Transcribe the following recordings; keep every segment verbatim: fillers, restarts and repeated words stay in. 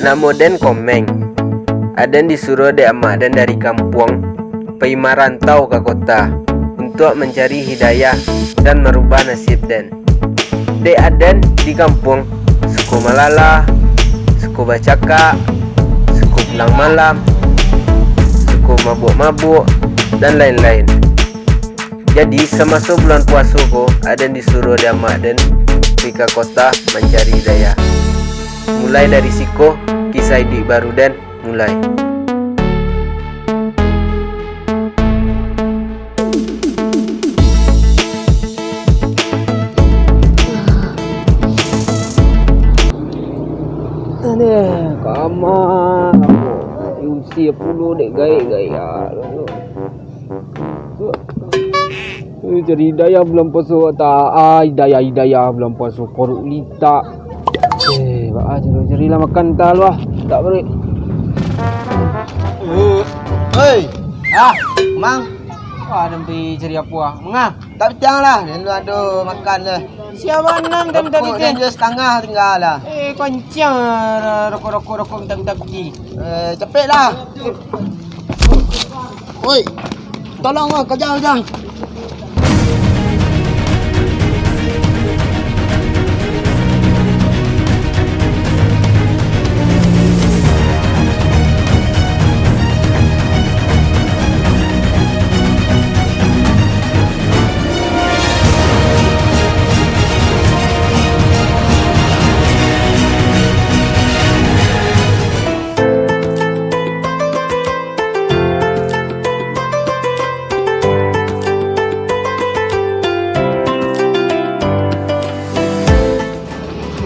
Namo den Komeng. Aden disuruah dek amak den dari kampuang, pai marantau ka kota, untuak mancari hidayah dan marubah nasib den. Dek aden di kampuang, suko malalah, suko bacakak, suko pulang malam, suko mabuak-mabuak, dan lain-lain. Jadi, samaso bulan puaso ko, aden disuruah dek amak den pai ka kota mancari hidayah. Mulai dari siko, kisah iduik baru den mulai. Aduh, kama, kama. Diusir pulo dek gaek-gaek. Eh, cari hidayah bulan puaso, tak. Ah, hidayah, hidayah bulan puaso, paruik litak. Eh, baa cari, carilah makan tah lu ah. Tak paruik. Hei, ah, Mang. Wah, den pai cari apo ah? Manga? Tak pitiang lah, den ado makan lah. Sia bana den tadi tu? Rokok den juo satangah tingga lah. Eh, kancang rokok-rokok, rokok mintak-mintak pigi. Eh, capek lah. Oi, tolong ah, kaja, kaja.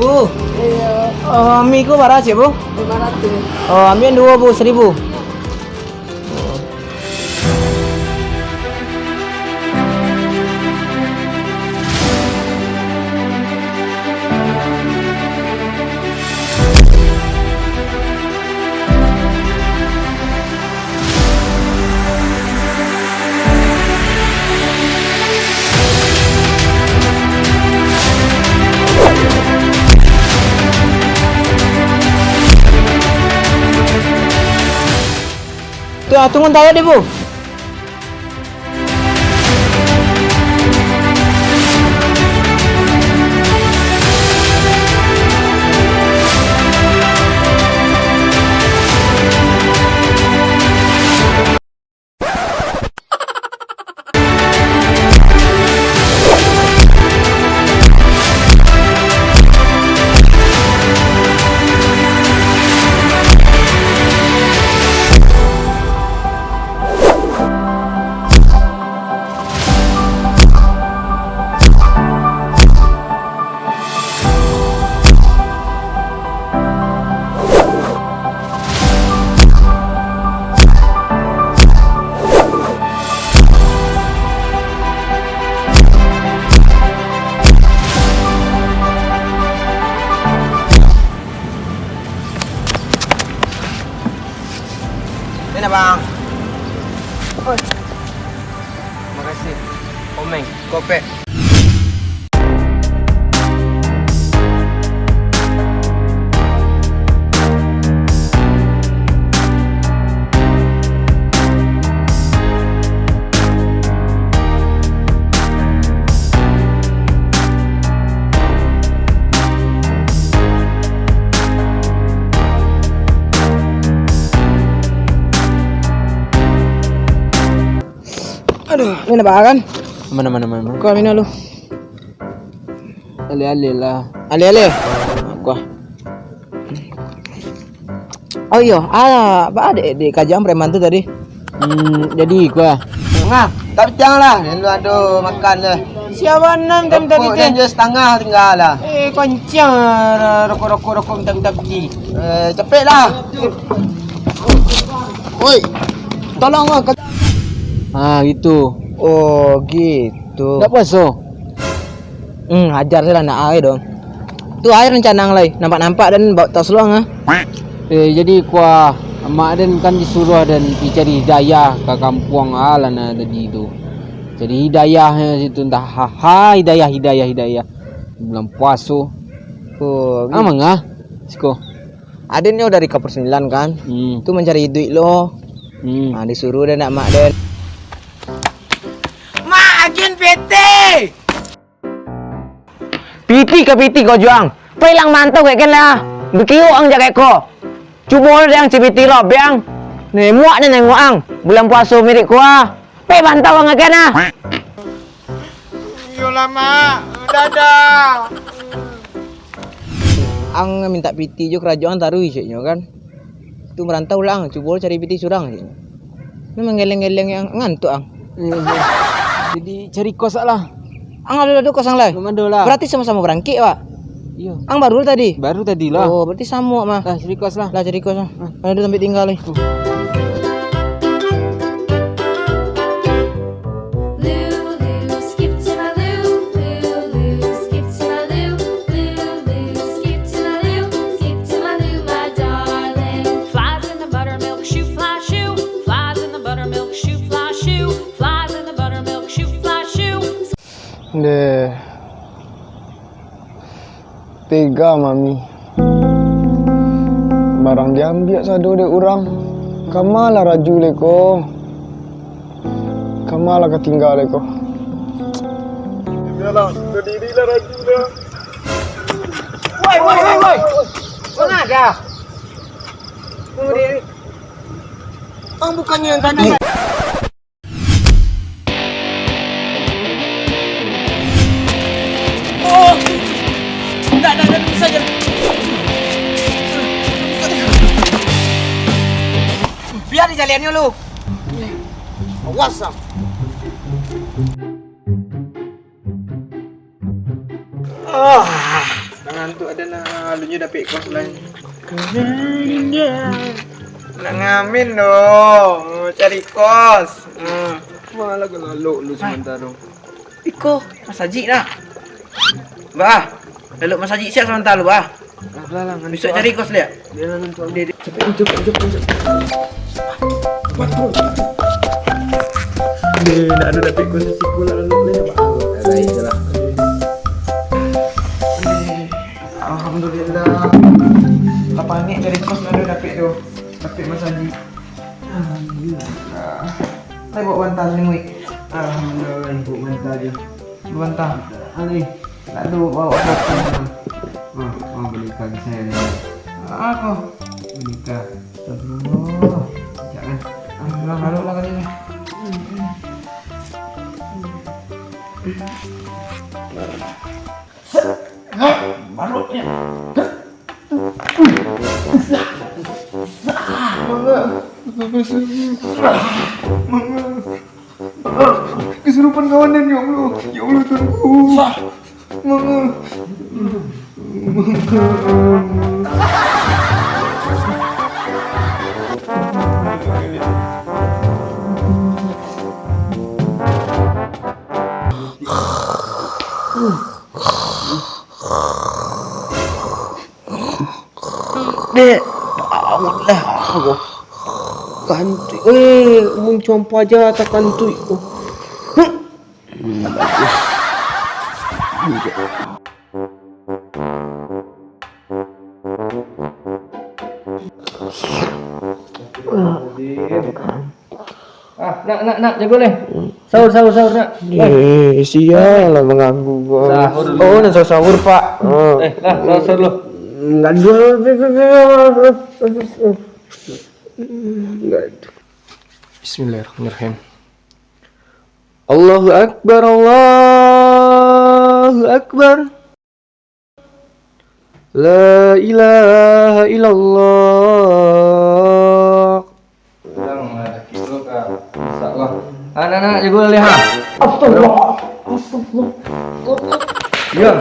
Bu, eh, mi ko bara ciek, Bu? Limo ratuih. Oh, ambiak duo, Bu, saribu. Tu, ah, tunggu, tayo deh, Bu. Ini, Bang. Oi. Makasih. Komeng. Kopek. Aduh, ini nak kan? Mana, mana, mana, mana? Kau minum lu. Alih-alih lah. Alih-alih. Kuah. Oh iyo, ah, ba dek, dek kajang preman tu tadi. Hmm, jadi kuah. Nah, tak pitiang lah. Lalu ado makan lah. Sia bana mintak-mintak. Rokok dan juo satangah tingga lah. Eh, kancang rokok-rokok, rokok mintak-mintak pigi. Eh, capek lah. Oi, tolong lah. Ah, gitu. Oh, gitu. Tak puaso? Hmm, ajar sajo lah, nak ai doh. Tu air nan canang lai, nampak-nampak den baok tos luang ah. Eh, jadi kuah, amak den kan disuruah den pi cari hidayah ka kampuang ah, lah nah tadi tu. Cari hidayah situ, entah ha, ha, hidayah, hidayah, hidayah. Bulan puaso. Oh, ah, manga? Siko. Aden nyo dari Kapur Sembilan kan. Hmm. Tu mancari iduik lo. Hmm. Ah, disuruh deh nak mak den. Mak, agian P T. Piti ka piti ko juo ang. Pai lah mantau kek kan lah. Bakiuk ang jak kek ko. Cubo lo deh ang C P T lo, biang. Nemuak ni nengok ang. Bulan puaso mirip ko ah. Pai mantau ang kek nah. Iyolah, Mak. Dadah. Ang mintak piti jo karajo ang taruih, ceknyo kan. Tu marantau lah ang, cubo cari piti surang, ceknyo. Ni manggeleng-geleng ang, ngantuak ang. Iyo, iyo. Jadi cari kos lah. Ang ado-ado kos ang lai? Belum ado lah. Berarti samo-samo barangkek, Pak? Iyo. Ang baru tadi? Baru tadi lah. Oh, berarti samo mah. Lah, cari kos lah. Lah, cari kos lah. Ah. Ado tampek tingga lai. Lulu, skip to my Lou, Lulu, skip to my Lou, Lulu, skip to my Lou, skip to my Lou, my darling. Flies in the buttermilk, shoo fly shoo. Flies in the buttermilk, shoo fly shoo. Flies in the buttermilk, shoo fly shoo. Deh. Tega mami. Barang diambiak sado dek urang. Kama lah Raju lai ko? Kama lah ka tingga lai ko? Tinggalah, badiri lah Raju dah. Woi, woi, woi, woi. Mangada? Tunggu diri. Ang bukannyo nan tadi. Oh! Ndak, ndak, ndak, bisa je. Biar dijaliannyo lu. Awas, ah. Ah, ngantuak aden nah, alun nyo dapek kos lai. Nak ngamin doh, cari kos. Hmm. Malah ka lalok lu samantaro. Iko, masajik nak. Bah, lalok masajik siap samantaro, bah. Lah, lah, lah, ngantuak. Bisuak cari kos liak. Dia lah ngantuak. Dia, dia. Capek, capek, capek, capek. Cepat, bro, cepat, bro. Dia nak ada dapik kos siko lah, lalu dia, Pak. Lain je lah. Alhamdulillah. Lapangik cari kos, ada dapik tu. Dapik masajik. Alhamdulillah. Saya bawa bantal ni, Mui. Alhamdulillah, bawa bantal je. Bawa bantal. Alih. Tak ada bawa apa-apa. Ah, ah, beli kaki saya ni. Ah, kau. Beli kaki. Astagfirullah. Jangan. Ah, ulang, ulang, ulang kali ni. Hah? Baruaknya. Manga. Manga. Kesurupan kawan den, ya Allah. Ya Allah, Tuhanku. Manga. Dek, bangunlah aku. Kantuik, eh, mun compo aja takantuik. Huh. Ah, nak, nak, nak, jago leh. Sahur, sahur, sahur, nak. Eh, sia lah manganggu ko. Sahur dulu. Oh, nak sahur, Pak. Oh. Eh, lah, sahur, sahur dulu. Enggak dulu. Enggak. Bismillahirrahmanirrahim. Allahu Akbar, Allahu Akbar. La ilaha illallah. Pulang lah, dah tidur kah? Masak lah. Anak-anak, jago lah, ha. Astagfirullah. Astagfirullah. Ya.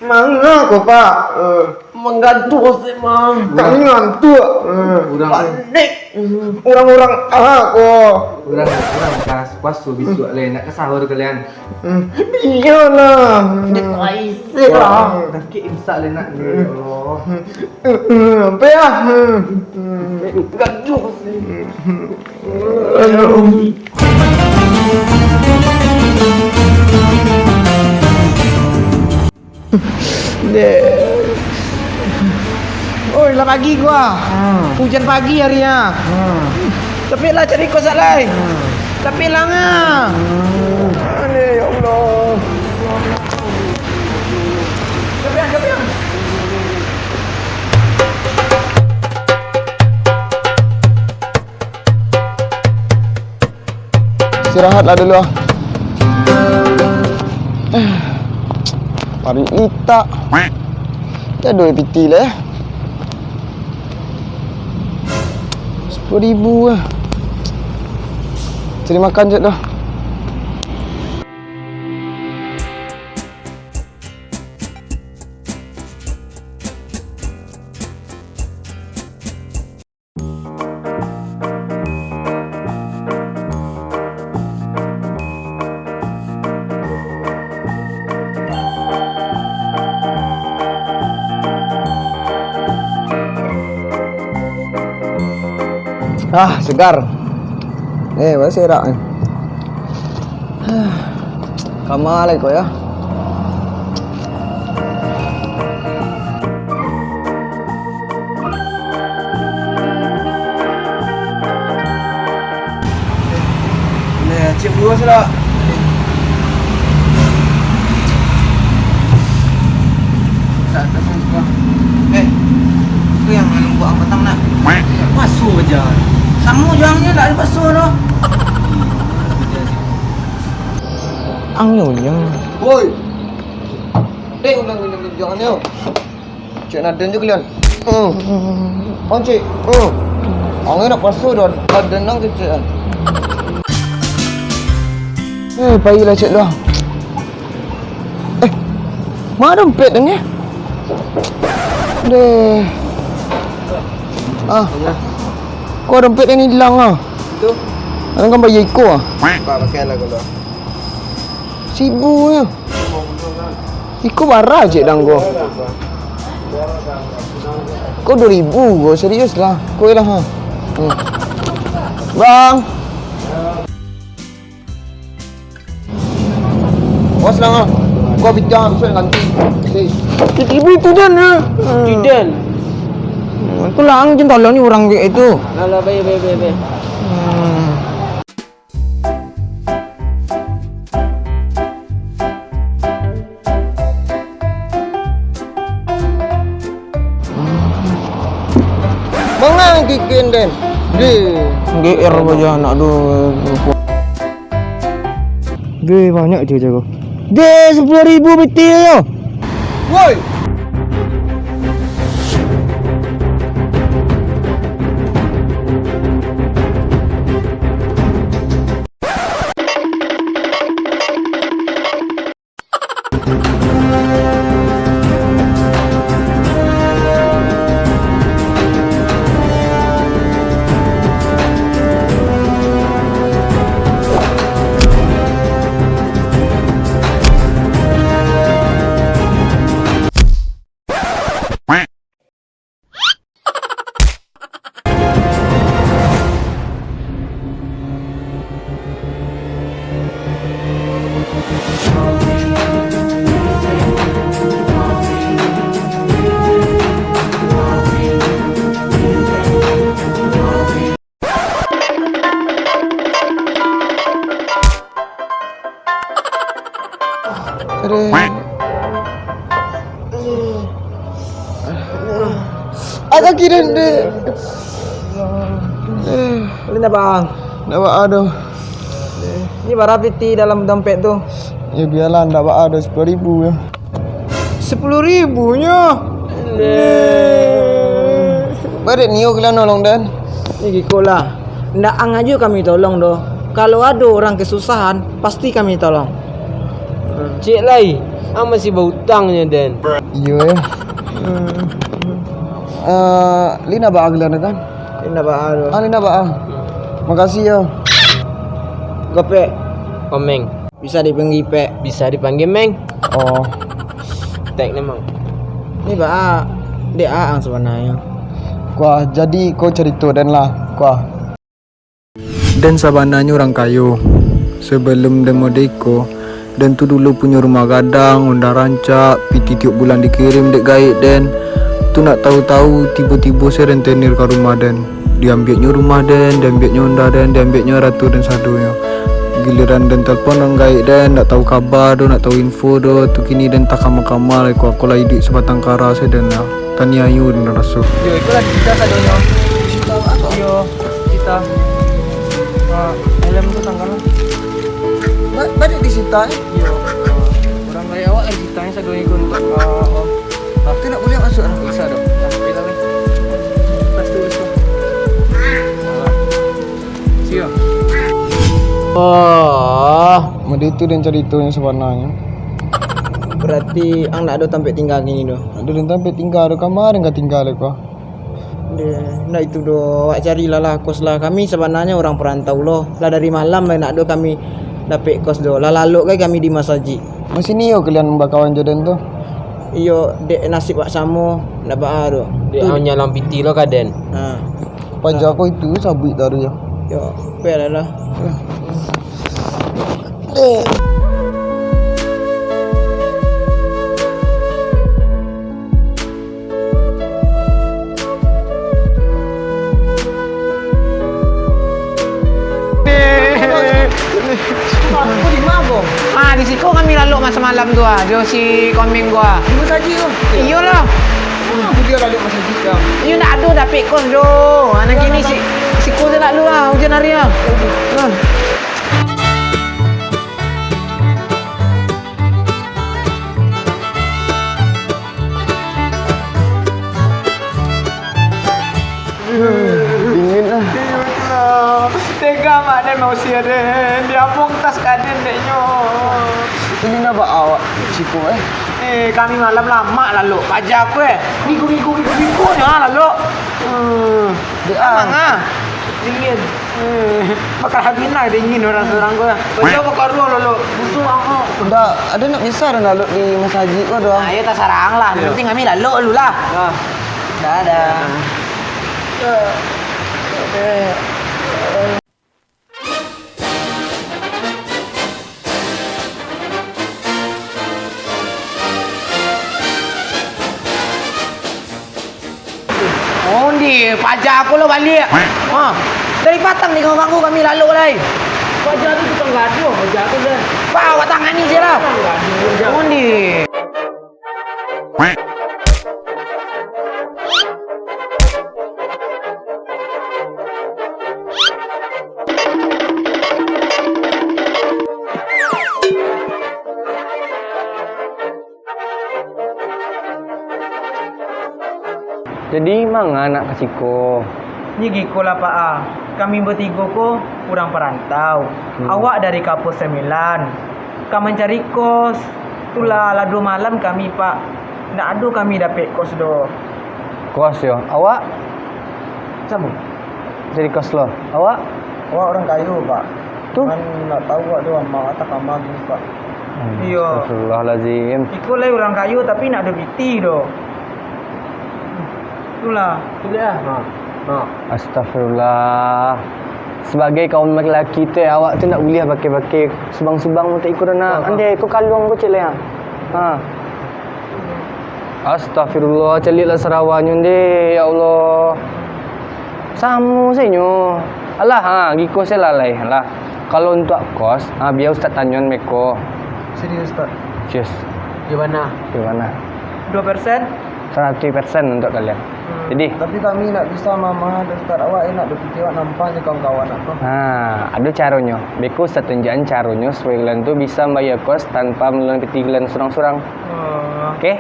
Manga ko, Pak? Eh. Manggantuak se, Mang. Kami ngantuak. Eh. Urang. Panik. Urang-urang ah ko. Urang, urang kas puaso bisuak lai, nak ka sahur kalian. Hmm, iyolah. Dek Aisyah lah. Sakik imsak le nak ni, ya Allah. Hmm, hmm, apa ya? Hmm, hmm. Gaduh. Dek. Pagi gua. Hmm. Hujan pagi hari ya. Hmm. Tapi lah cari kau sak lai. Hmm. Tapi lah ngah. Hmm. Aduh, ya Allah. Tapi yang, tapi yang. Istirahat lah dulu ah. Paruik litak. Tiado piti lah eh. Sepuluh ribu lah. Cari makan je dah. Ah, segar. Eh, baserak ni. Kama lai ko yo. Nah, cium dua sudah. Eh, tu yang anu buat petang nak. Pasu aja. Samo jangan nyo tak ada pasu tu. Ang nyonya. Woi. Dek ulang gini jangan nyo. Cek naden je kalian. Hmm. Pancik. Hmm. Angin nak pasu dah, badan nang kecil kan. Eh, pailah cek dah. Eh, ma dompet den ni? Deh. Ah. Ko dompet den ilang ah. Tu. Ang kan bayar iko ah. Pak, pakai lah kalau. Sibuk nyo. Iko bara cek dang ko. Ko dua ribu ko, serius lah. Ko lah ha. Hmm. Bang. Awas lah, ah. Gua bintang, bisa ganti. Sis. Tiba-tiba itu dan, ah. Itu dan. Hmm, itulah ang jin tolong ni orang kayak itu. Alah, baik, baik, baik, baik. Hmm. Mangang kikin den. Deh. G R baja anak tu. Deh, banyak je jago. Deh, sepuluh ribu betul yo. Woi. Aduh. Ah, kaki den, deh. Ini ndak baa. Ndak baa doh. Ini bara piti dalam dompet tu? Ya bialah, ndak baa doh, sepuluh ribu ya. Sepuluh ribu nyo. Barek nio kalian nolong den. Ni giko lah. Ndak ang ajo kami tolong doh. Kalau ado urang kesusahan, pasti kami tolong. Cek lai, ang masih bautang nyo den. Iyo eh. Eh, Lina baa kalian kan? Lina baa doh. Ah, Lina baa. Makasih yo. Gopek. Omeng. Bisa dipanggil Pek. Bisa dipanggil Meng. Oh. Tek memang. Ni baa, dek ang sabananyo. Kuah, jadi ko carito den lah, kuah. Den sabananyo urang kayo. Sabalum den mode iko, den tu dulu punyo rumah gadang, onda rancak, piti tiok bulan dikirim dek gaek den. Tu nak tahu-tahu, tibo-tibo se rentenir ka rumah den. Diambiaknyo rumah den, diambiaknyo onda den, diambiaknyo arato den sadonyo. Giliran den telpon, ang gaek den, ndak tahu kaba doh, ndak tahu info doh. Tu kini den takama-kama lai ko, ako lah iduik sabatang kara se den lah. Taniayo den raso. Yo, iko lah disita sadonyo. Disita apo? Iyo, disita. Ah, helm tu tanggal lah. Ba-, banyak disita, eh? Iyo. Urang gaek awak lah disita sadonyo iko untuak, ah, om. Ah. Tu ndak buliah masuak lah. Bisa doh. Ah, bisa, weh. Pas tu, pas tu. Alah. Sio. Oh, mode itu den caritonyo sabananyo. Berarti ang ndak ado tampek tingga kini doh? Ndak ado den tampek tingga doh, kama den ka tingga lai ko? Deh, ndak itu doh, awak carilah lah kos lah. Kami sabananyo urang parantau lo, lah dari malam lai ndak ado kami dapek kos doh. Lah lalok gai kami di masajik. Masih nio kalian bakawan jo den tu? Iyo, dek nasib wak samo, ndak baa doh. Dek tu ang nyalang piti lo ka den. Ha. Paja ko itu sabuik tadi yo. Yo, pailah lah. Ah, di siko kami lalok masa malam tu ah, jo si Komeng ko ah. Di masajik tu? Iyolah. Ah, tu dia lalok masajik tu. Iyo ndak ado dapek kos doh. Ah, nan kini si, siko se lalu ah, ujan hari ah. Ah. Dingin ah. Iyo tu lah. Tega mak den mausia den. Diambuang tas ka den dek nyo. Ini ndak baa awak siko eh? Eh, kami malam lamak lalok. Paja ko eh. Migu-migu, migu-migu nyo ah lalok. Hmm. Dek ah. Amang ah. Dingin. Eh, bakal habis nah dingin urang surang ko. Paja bakaruang lalok. Busuk ah. Ndak, ado ndak bisa lalok di masajik ko doh. Ah, iyo tasarah ang lah. Nan penting kami lalok dulu lah. Ah. Dadah. Ondi, paja ko lo baliak. Ha. Dari patang diganggu-ganggu kami lalok lai. Paja tu tukang gaduah, paja tu dah. Ba, awak tangani se lah. Tukang gaduah, paja. Ondi. Jadi, manga nak ka siko? Ni giko lah, Pak, ah. Kami batigo ko urang parantau. Hmm. Awak dari Kapus Sambilan. Ka mancari kos. Tulah, lah duo malam kami, Pak. Ndak ado kami dapek kos doh. Kos yo? Awak? Samo. Cari kos lo. Awak? Awak urang kayo, Pak. Tu? Cuman ndak tahu awak doh, amak awak takama kini, Pak. Hmm, iyo. Astagfirullahalazim. Iko lai urang kayo, tapi ndak ado piti doh. Tulah. Tulah. Ha. Ha. Astagfirullah. Sabagai kaum laki-laki tu, eh, awak tu ndak buliah pakai-pakai subang-subang macam iko doh, nak. Ha, ha. Andai ko kaluang ko cek lai, ha. Ha. Astagfirullah, caliaklah sarawanyo ndeh, ya Allah. Samo sajo. Alah, ha, giko se lah lai, alah. Kalau untuak kos, ha, bia Ustaz tanyoan beko. Serius, Ustaz? Serius. Gimana? Gimana? Dua persen? Saratuih persen untuak kalian. Hmm. Jadi? Tapi kami ndak bisa mamaha, Ustaz. Awak enak dapati awak nampak jo kawan-kawan awak tu. Ha, ado caronyo. Beko Ustaz tunjuakan caronyo supayo kalian tu bisa mambayar kos tanpa malalui piti kalian surang-surang. Oh. Oke?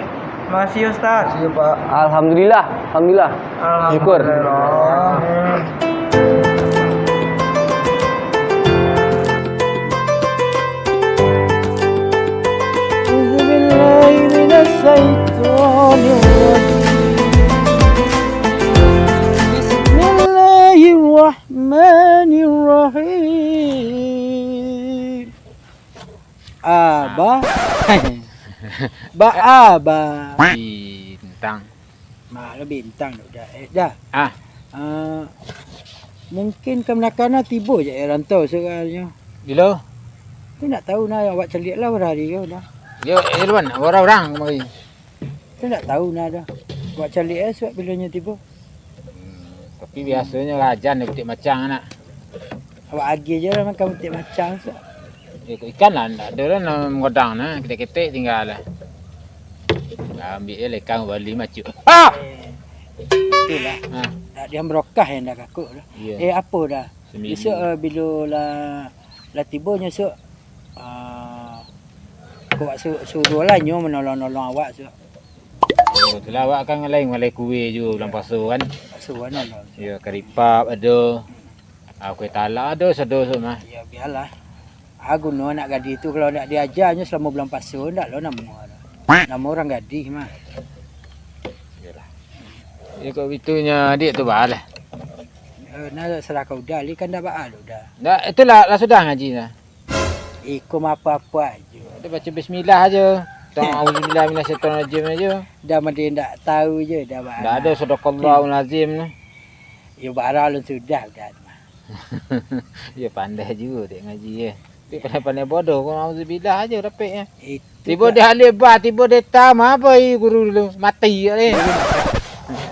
Makasih, Ustaz. Makasih, Pak. Alhamdulillah, alhamdulillah. Syukur. Alhamdulillah. أعوذ بالله من الشيطان الرجيم. بسم الله الرحمن الرحيم. Aba. Ba aba. Bintang. Mak lo bintang tu dah. Eh, dah. Ah. Ah, mungkin kamanakan tibo je eh, rantau sekarang. Bilo? Tu ndak tahu nah, awak caliak lah hari ko dah. Yo, eh, Irwan, urang-urang kemari. Tu ndak tahu nah dah. Awak caliak eh, suak bilo nyo tibo. Hmm, tapi biasonyo rajan di Putik Macang, nak. Awak agiah je lah makan Putik Macang, suak. Eh, kok ikan lah, ndak ado lah nan magodang nah, ketek-ketek tingga lah. Lah, ambiak je lah ikan bali macuk. Ah! Eh, itulah. Ah. Ndak diam barokah yang dah kakuk tu. Iya. Eh, apo dah? Seminggu. Besok, eh, bilo lah, lah tibo nyo, suak. Ah, kok awak su-, suruah lah nyo manolong-nolong awak, suak. Oh, tu lah awak kan lain malai kue juo bulan puaso kan. Puaso kan, nolong. Yo, karipap ado. Ah, kue talak ado sado, suak mah. Yo, bialah. Ah, guno anak gadih tu kalau ndak diaja nyo salamo bulan puaso, ndak lo namo. Namo urang gadih mah. Iyolah. Yo, kok bitunyo adik tu baa lah. Eh, nah, serahkan Uda, Ali kan dah baa lo Uda. Ndak, itulah, lah sudah ngaji nah. Iko mah apo-apo ajo. Ado baco bismillah ajo. Tong auzubillah minasyaitonirrajim ajo. Dah mah dia ndak tahu je dah baa. Ndak ado sadaqallahul azim tu. Yo, bara alun sudah Uda mah. Yo, pandai juo dek ngaji, eh. Tapi pandai-pandai bodoh, kok auzubillah ajo dapek, eh. Itu tibo tak. Di alif ba, tibo di ta, mah apo i guru dulu? Mati yo, eh.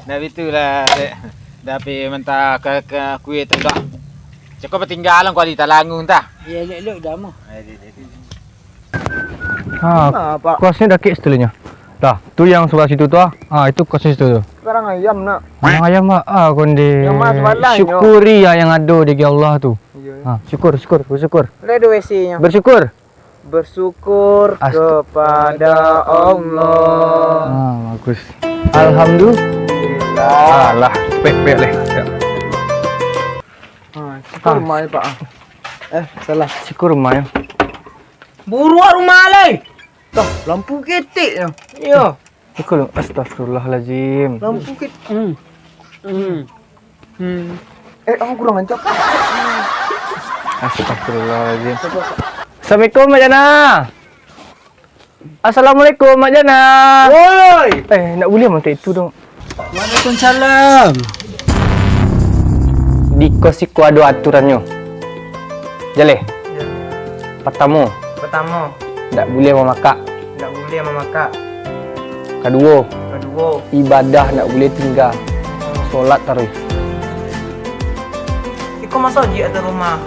Dah bitulah, dek. Dah pi mantah ka, ka kue tu dah. Cako patinggalan kuali talangung tah. Iyo, elok-elok dah mah. Eh, dek, dek, dek. Ha, Pak. Kosnyo dakek situlah nyo. Dah, tu yang sebelah situ tu ah. Ha, itu kosnyo situ tu. Sekarang ayam nak. Yang ayam, Pak. Ah, konde. Yang mas malah nyo. Syukuri ya yang ado di Allah tu. Iyo. Ha, syukur, syukur, bersyukur. Lah ado W C-nyo. Bersyukur. Bersyukur Ast- kepada Allah. Ah, bagus. Alhamdulillah. Alah, pek, pek leh. Ya. Ha, syukur rumah ni, Pak. Eh, salah. Syukur rumah ya. Buruak rumah lai. Toh, lampu ketek ya. Iyo. Syukur. Astagfirullahalazim. Lampu ketek. Hmm. Hmm. Hmm. Eh, aku kurang ajar. Astagfirullahalazim. Assalamualaikum, Mak Jana. Assalamualaikum, Mak Jana. Woi! Eh, ndak buliah mancak itu dong. Waalaikumsalam. Di kos iko ado aturannyo. Jaleh. Ya. Patamo. Patamo. Ndak buliah mamakak. Ndak buliah mamakak. Kaduo. Kaduo. Ibadah ndak buliah tingga. Solat taruih. Iko masajik atau rumah?